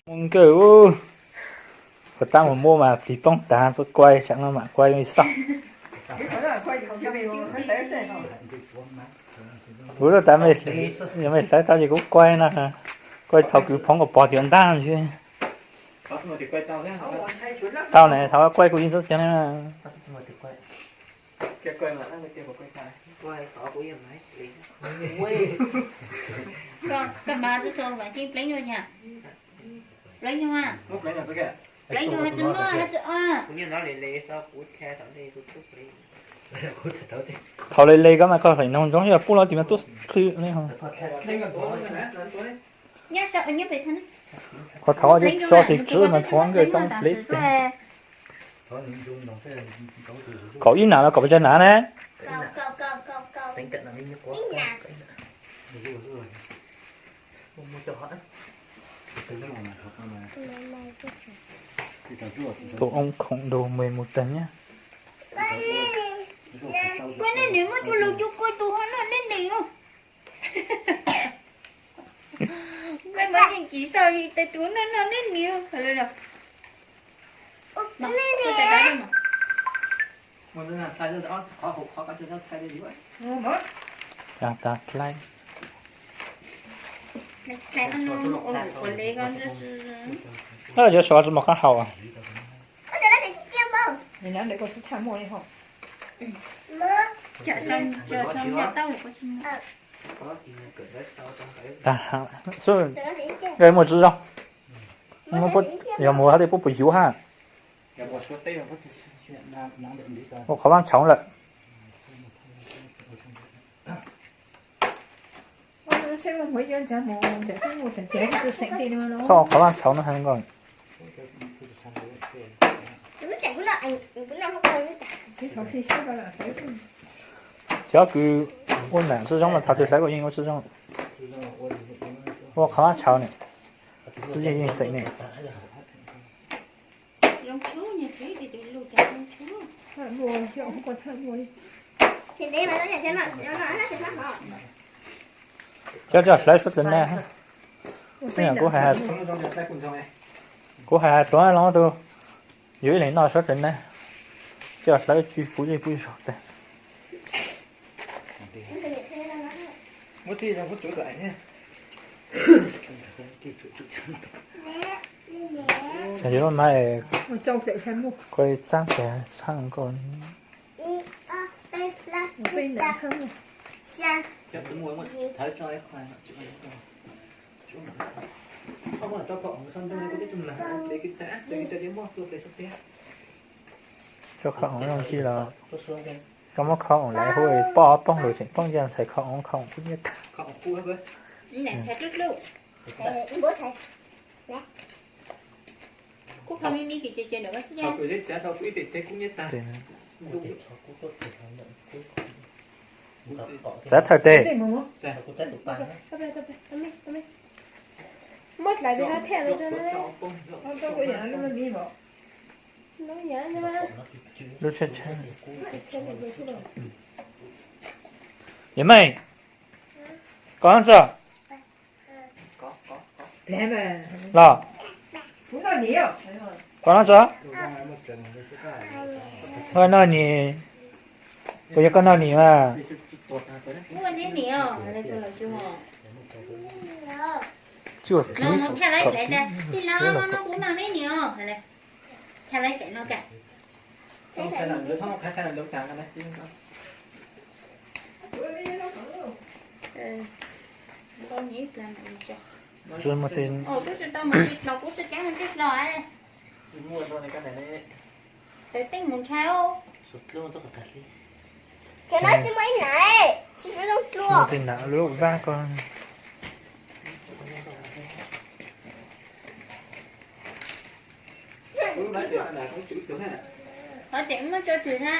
Muaj nkawj, puas tab mus muaj mas plig poob tag, txhob kuaj, tsam no mam kuaj li xwb. Kuv lub tav mej, yog mej hlawv tau ces kuv kuaj no, kuaj thaum kwv phoov kom pog tias ntag ntshe. Tau ne, thaum kuaj kuv yeej txhob ceg ne. Pleev nyuag, pleev nyuag, pleev nyuag, thaum le le koj mas koj feem noog ntsoov yog pub los tim mas tuaj plhw li. Qhov thaum tso tes tswv mas thaum nkawj tau pleev pem. Kaum ib nas los kaum pes tsawg nas ne? Tus oob khoom nrug mus mus tag nyab. Koj nej niam muab tus lus cub kuj tus ho noj neb niam. Koj mas yeej kis xav tes tus noj noj neb niam. Cov sov tsis muaj qab haus. Tag, nkawd muaj tsi zoo. Yog mus hab twb puab puas yuv hab. Ua qhov vaaj tshauv lawm. Txhob ua qhov vaaj tshauv no hab nkaus. Cov kws ua nam tsi zoo mas txhais tes hlawv kuj yeej ua tsi zoo. Ua qhov vaaj tshauv ne, tsi yeej yeej xeem ne. Cov coj hlawv suav tes na. Kuv hais, kuv hais hais tuav los tus, yuav ib leeg noj suav tes na. Coj hlawv tsw puv zej puv zog tag. Muab tij zoo muab tsuav kom ais thiab. Yog yuav mas, koj txaab pes tshaj nkaus. Tso khau zoo si los, koj muab khau laiv hu poj pooj lus tseem poob yaj ntxhais khau khau kub nyiab tag. Txav thawj tes. Muab hlais tus no thiaj li. Lub tshab tshab. Yog mas, koj noj tso. Los, koj noj tso. Koj noj nis, puas yog koj noj nis mas? Tsuj kiv. Tsis tau mas tij los kuv tsis cab mas tij los. Teeb mus ntshai. Tsis muaj ib nam, tsis muaj zoo dlua. Tij nam lub vab ko. Qhov tias muab tso tseg na.